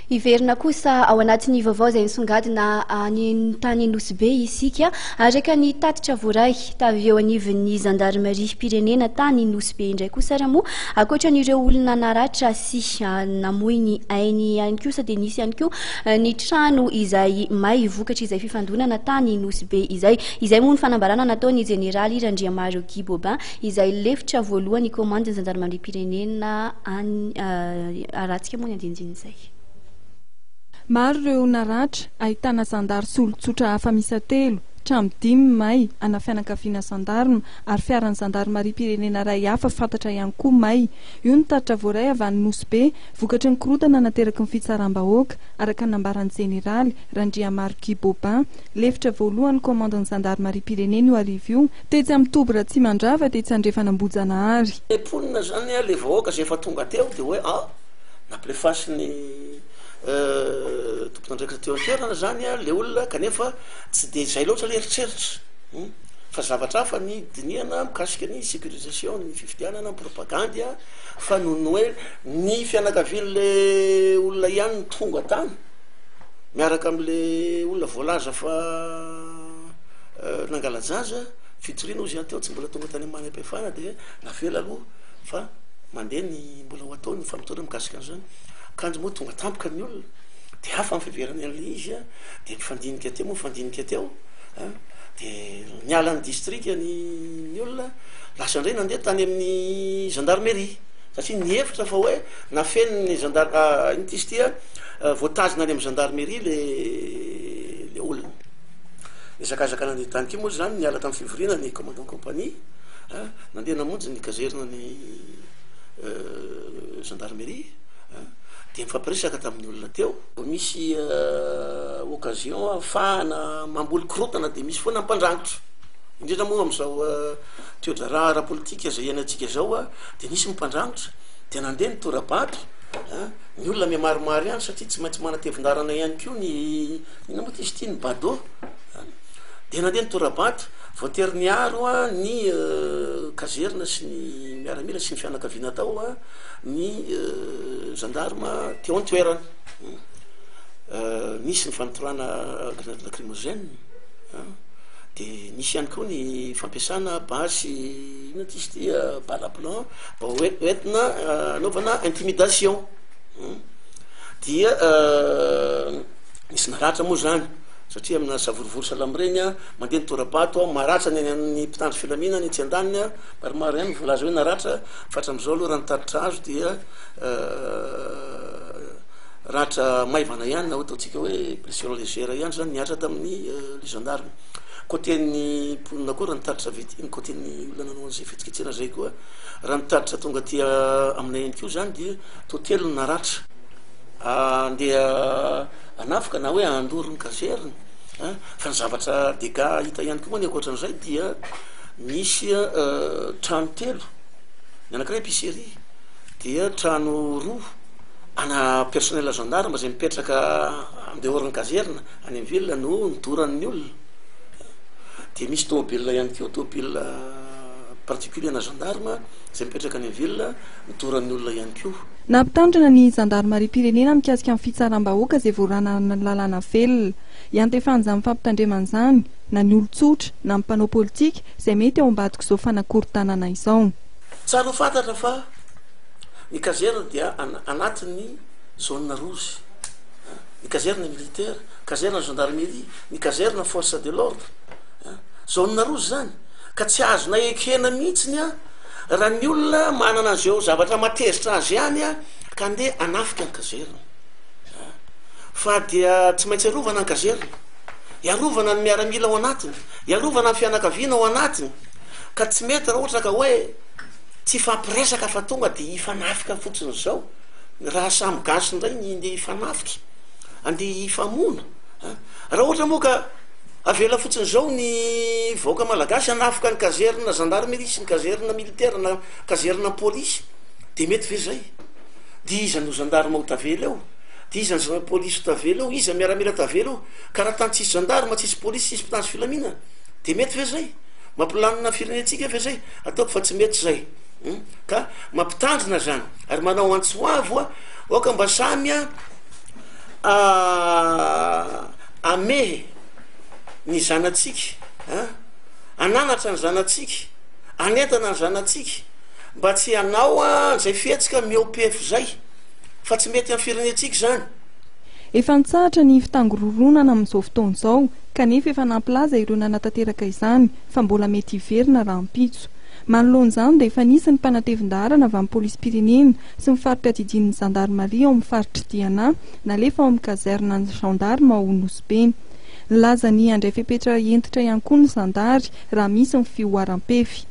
Hiverina kosa ao anatin'ny vaovao izay nisongadina any tany Nosy Be isika, araka ny tatitra voaray tavy eo anivon'ny zandarimariam-pirenena tany Nosy Be indray kosa ary moa ankoatra an'ireo olona naratra sy namoy ny ainy ihany kosa dia nisy ihany koa ny trano izay may vokatry izay fifandonana tany Nosy Be izay. Izay moa ny fanambarana nataon'ny jeneraly Randriamaro Guy Bobin izay lefitra voalohany komandin'ny zandarimariam-pirenena any arahantsika moa ny andinindin'izay. Maro ireo naratra, ahitana zandary sy olon-tsotra hafa miisa telo, trano dimy may, ana fianakaviana zandarma, ary fiaran'ny zandarimariam-pirenena iray hafa fantatra ihany koa may. Io ny tatitra voaray avy any Nosy Be, vokatry ny korontana nateraky ny fitsaram-bahoaka, araka ny nambaran'ny jeneraly, Randriamaro Guy Bobin, lefitra voalohan'ny komandin'ny zandarimariam-pirenena io hariva io, Tetsy amin'ny toby Ratsimandrava tetsy andrefan'Ambohijanahary. Le mponina zany a, le vahoaka zay efa tonga teo de hoe ah, nampilefasin'ny tompon'andraikitra teo an-toerana zany a le olona kanefa tsy de zay loatra le eritreritra hum, fa zavatra hafa ny dinihana mikasika ny sécurisation ny fifidianana, ny propagandy a, fa noho ny hoe ny fianakavian'le olona ihany no tonga tany miaraka am'le olona voalaza fa. Nangala-jaza, fitoriana hozy aho teo, tsy mbola tonga tany amin'ny manam-pahefana dia navela aloha fa mandeha ny mbola ho atao ny famotorana mikasika an'izany. Kanjo moa tonga tampoka ny olona dia hafa ny fiheverany an'ilay izy an, dia nifandinika teo moa nifandinika teo an, dia niala ny distrika ny ny olona, lasa indray nandeha tany amin'ny gendarmerie satria nihevitra fa hoe nafenin'ny zandar- inona ity izy ity an, voatazona any amin'ny gendarmerie le le olona. Nihazakazaka nandeha tany koa moa zany niala tamin'ny fivoriana ny commandant compagnie a, nandeha namonjy ny caserne ny gendarmerie a, dia nifampiresaka tamin'ny olona teo. Vao misy occasion ahafahana mamboly korontana dia misy foana ny mpandrangitra, indrindra moa amin'izao toe-draharaha ara-politika izay iainantsika izao a, dia nisy ny mpandrangitra, dia nandeha ny tora-bato a, ny olona mihamaromaro ihany satria tsy maintsy manatevin-dalana ihany koa ny. Inona moa ty izy ity ny bado a? Dia nandeha ny tora-bato, voatery niaro ny kazerina sy ny miaramila sy ny fianakaviana tao ny zandarma teo an-toerana. Nisy ny fanotorana grenade lacrymogène, dia nisy ihany koa ny fampiasana basy inona ty izy ity balle à blanc mba ho entina anaovana intimidation. Dia Nisy naratra moa izany satria amina savorovoro sahala amin'ireny an, mandeha ny tora-bato an, maratra ny an'ny mpitandro filaminana etsy andaniny an, maromaro ihany ny voalaza hoe naratra fa hatramin'izao aloha raha ny tatitra azo dia ratra maivana ihany na ho ataontsika hoe blessure légère ihany izany nihatra tamin'ny le gendarme. Côté-n'ny mponina koa raha ny tatitra avy ety, ny côté-n'ny olona nanao an'izay fihetsiketsehana izay koa, raha ny tatitra tonga aty aminay ihany koa izany dia toa telo ny naratra. Andeha hanafika na hoe handoro ny caserne an, fa ny zavatra dégâts hita ihany koa moa ny ankoatran'izay dia misy trano telo, ny anakiray épicerie, dia trano roa ana personnel gendarme izay mipetraka en dehors ny caserne any amin'ny ville no nodoran'ny olona, dia misy tomobile ihany koa, tomobile particulier ana gendarme izay mipetraka any amin'ny ville nodoran'ny olona ihany koa. Nampitandrina ny zandarimariam-pirenena mikasika ny fitsaram-bahoaka izay voaranan'ny lalàna velona. Iantefan'izany fampitandremana izany na ny olon-tsotra na ny mpanao politika izay mety ao ambadik'izao fanakorontanana izao. Tsara ho fantatra fa ny caserne dia anatin'ny zone rouge, ny caserne militaire, caserne gendarmerie, ny caserne force de l'ordre, zone rouge izany ka tsy azonay ekena mihitsy ny Raha ny olona manana an'izeo zavatra mahatezitra azy ihany ka andeha hanafika ny kazerina fa dia tsy maintsy arovana ny kazerina, hiarovana ny miaramila ao anatiny, hiarovana ny fianakaviana ao anatiny, ka tsy mety raha ohatra ka hoe tsy hifampiresaka fa tonga dia hifanafika fotsiny izao, raha samy gasy indray ny andeha hifanafika, andeha hifamono an, raha ohatra moa ka. Avela fotsiny izao ny vahoaka malagasy hanafika ny caserne gendarmerie sy ny caserne militaire na caserne polisy de mety ve zay? De iza no gendarme ho tavela eo? De iza ny polisy ho tavela eo? Iza miaramila tavela eo? Ka raha tany tsisy gendarme, tsisy polisy, tsisy mpitandro filaminana de mety ve zay? Mampilamina ny firenentsika ve zay? Ataoko fa tsy mety zay hum ka mampitandrina zany ary manao antso avo aoka mba samy a. Amehy ny zanatsika an, ananatra ny zanatsika, anentana ny zanatsika mba tsy hanao an'izay fihetsika mihoa-pefy izay fa tsy mety amin'ny firenentsika izany. Efa nitsahatra ny fitangororonana amin'izao fotoana izao kanefa efa nampilaza ireo nanatanteraka izany fa mbola mety hiverina rahampitso. Manoloana izany dia efa nisy ny mpanatevin-daharana avy amin'ny polisim-pirenena sy ny fari-piadidian'ny zandarimaria ao amin'ny faritr'i Diana nalefa ao amin'ny caserne ny gendarme ao Nosy Be. Nilaza ny handray fepetra hentitra ihany koa ny zandary raha misy ny fihoaram-pefy.